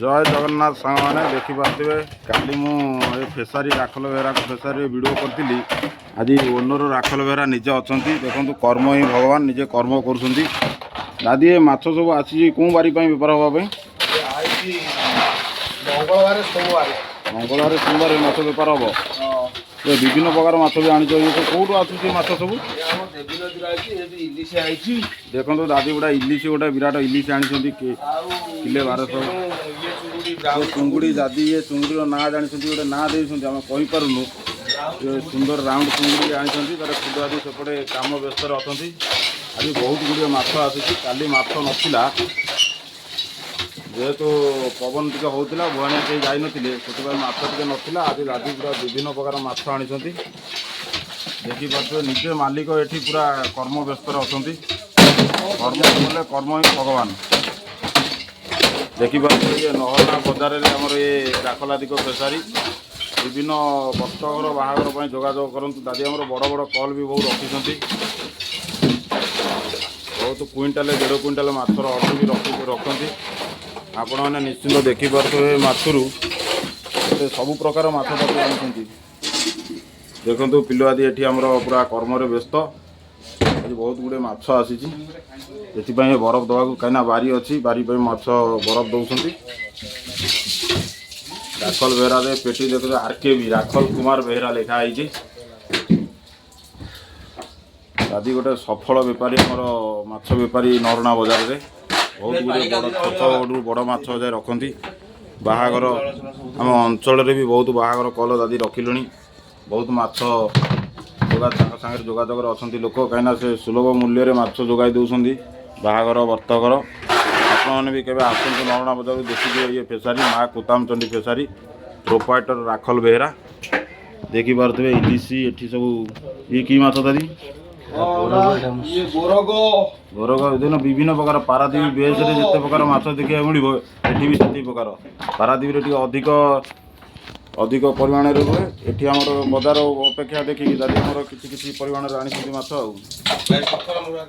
ଜୟ ଜଗନ୍ନାଥ ସାଙ୍ଗମାନେ, ଦେଖିପାରୁଥିବେ କାଲି ମୁଁ ଏ ଫିସାରୀ ରାଖଲ ବେହେରାଙ୍କ ଫିସାରୀରେ ଭିଡ଼ିଓ କରିଥିଲି। ଆଜି ଓନର ରାଖଲ ବେହେରା ନିଜେ ଅଛନ୍ତି। ଦେଖନ୍ତୁ, କର୍ମ ହିଁ ଭଗବାନ, ନିଜେ କର୍ମ କରୁଛନ୍ତି। ଦାଦି, ଏ ମାଛ ସବୁ ଆସିଛି କେଉଁ ବାରି ପାଇଁ ବେପାର ହେବା ପାଇଁ? ଆଇଛି ମଙ୍ଗଳବାର, ସୋମବାର। ମଙ୍ଗଳବାର, ସୋମବାର ମାଛ ବେପାର ହେବ। ଏ ବିଭିନ୍ନ ପ୍ରକାର ମାଛ ବି ଆଣିଛ। ଇଏ ସବୁ କେଉଁଠୁ ଆସୁଛି ମାଛ ସବୁ? ଏ ଆମ ଦେବୀ ନଦୀରୁ ଆଇଛି। ଏଠି ଇଲିଶି ଆଇଛି। ଦେଖନ୍ତୁ, ଦାଦି ଗୋଟେ ଇଲିଶି, ଗୋଟେ ବିରାଟ ଇଲିଶି ଆଣିଛନ୍ତି ଆଉ କିଲେ 1200। ଇଏ ଚୁଙ୍ଗୁଡ଼ି। ଏ ବ୍ରାଉନ୍। ଚୁଙ୍ଗୁଡ଼ି, ଦାଦି ଏ ଚୁଙ୍ଗୁଡ଼ିର ନାଁ ଜାଣିଛନ୍ତି, ଗୋଟେ ନାଁ ଦେଇଛନ୍ତି, ଆମେ କହିପାରୁନୁ। ଏ ସୁନ୍ଦର ରାଉଣ୍ଡ ଚୁଙ୍ଗୁଡ଼ି ଆଣିଛନ୍ତି। ତାର ଖୁଦ ଆଦି ସେପଟେ କାମ ବ୍ୟସ୍ତରେ ଅଛନ୍ତି। ଆଜି ବହୁତ ଗୁଡ଼ିଏ ମାଛ ଆସିଛି। କାଲି ମାଛ ନଥିଲା, ଯେହେତୁ ପବନ ଟିକେ ହେଉଥିଲା, ବୁହାଣିଆ କେହି ଯାଇନଥିଲେ, ସେଥିପାଇଁ ମାଛ ଟିକେ ନଥିଲା। ଆଜି ଦାଦି ପୁରା ବିଭିନ୍ନ ପ୍ରକାର ମାଛ ଆଣିଛନ୍ତି। ଦେଖିପାରୁଥିବେ, ନିଜେ ମାଲିକ ଏଠି ପୁରା କର୍ମ ବ୍ୟସ୍ତରେ ଅଛନ୍ତି। କର୍ମ କଲେ କର୍ମ ହିଁ ଭଗବାନ। ଦେଖିପାରୁଥିବେ, ଇଏ ନହରଣା ବଜାରରେ ଆମର ଏ ରାଖଲାଦିକ ଫିସାରୀ। ବିଭିନ୍ନ ବ୍ରତଘର, ବାହାଘର ପାଇଁ ଯୋଗାଯୋଗ କରନ୍ତୁ। ଦାଦି ଆମର ବଡ଼ ବଡ଼ କଲ୍ ବି ବହୁ ରଖିଛନ୍ତି। ବହୁତ କୁଇଣ୍ଟାଲ, 1.5 କୁଇଣ୍ଟାଲ ମାଛର ଅର୍ଡ଼ର ବି ରଖନ୍ତି। ଆପଣମାନେ ନିଶ୍ଚିନ୍ତ ଦେଖିପାରୁଥିବେ, ମାଛରୁ ଏତେ ସବୁ ପ୍ରକାର ମାଛ ତାକୁ ଆଣିଛନ୍ତି। ଦେଖନ୍ତୁ, ପିଲୁ ଆଦି ଏଠି ଆମର ପୁରା କର୍ମରେ ବ୍ୟସ୍ତ। ଆଜି ବହୁତ ଗୁଡ଼ିଏ ମାଛ ଆସିଛି, ସେଥିପାଇଁ ବରଫ ଦେବାକୁ, କାହିଁକିନା ବାରି ଅଛି, ବାରି ପାଇଁ ମାଛ ବରଫ ଦେଉଛନ୍ତି। ରାଖଲ ବେହେରାରେ ପେଟି ଦେଖନ୍ତୁ, ଆର୍ କେ ବି, ରାଖଲ କୁମାର ବେହେରା ଲେଖା ହେଇଛି। ଦାଦି ଗୋଟେ ସଫଳ ବେପାରୀ, ଆମର ମାଛ ବେପାରୀ ନରଣା ବଜାରରେ। ବହୁତ ଗୁଡ଼ିଏ ବଡ଼, ଛୋଟରୁ ବଡ଼ ମାଛ ଯାଏ ରଖନ୍ତି। ବାହାଘର, ଆମ ଅଞ୍ଚଳରେ ବି ବହୁତ ବାହାଘର କଲ ଦାଦି ରଖିଲେଣି। ବହୁତ ମାଛ ତାଙ୍କ ସାଙ୍ଗରେ ଯୋଗାଯୋଗରେ ଅଛନ୍ତି ଲୋକ, କାହିଁକିନା ସେ ସୁଲଭ ମୂଲ୍ୟରେ ମାଛ ଯୋଗାଇ ଦେଉଛନ୍ତି ବାହାଘର, ବ୍ରତଘର। ଆପଣମାନେ ବି କେବେ ଆସନ୍ତୁ ନରଣା ବଜାରକୁ, ଦେଖିଯିବେ ଇଏ ଫିସାରୀ, ମା କୁତାମଚଣ୍ଡୀ ଫିସାରୀ, ପ୍ରୋପାଇଟର ରାଖଲ ବେହେରା। ଦେଖିପାରୁଥିବେ, ଇଲିଶି ଏଠି ସବୁ। ଇଏ କି ମାଛ ଦାଦି? ଇଏ ଗୋରଗ। ଗୋରଗ ଦିନ ବିଭିନ୍ନ ପ୍ରକାର। ପାରାଦ୍ୱୀପ ବେସ୍ରେ ଯେତେ ପ୍ରକାର ମାଛ ଦେଖିବାକୁ ମିଳିବ, ଏଠି ବି ସେତିକି ପ୍ରକାର। ପାରାଦ୍ୱୀପରେ ଟିକେ ଅଧିକ ଅଧିକ ପରିମାଣରେ ରୁହେ। ଏଠି ଆମର ବଜାର ଅପେକ୍ଷା ଦେଖିକି ଦାଦି ଆମର କିଛି କିଛି ପରିମାଣରେ ଆଣିଛନ୍ତି ମାଛ ଆଉ। ଭାଇ, ପଥର ମୁରା।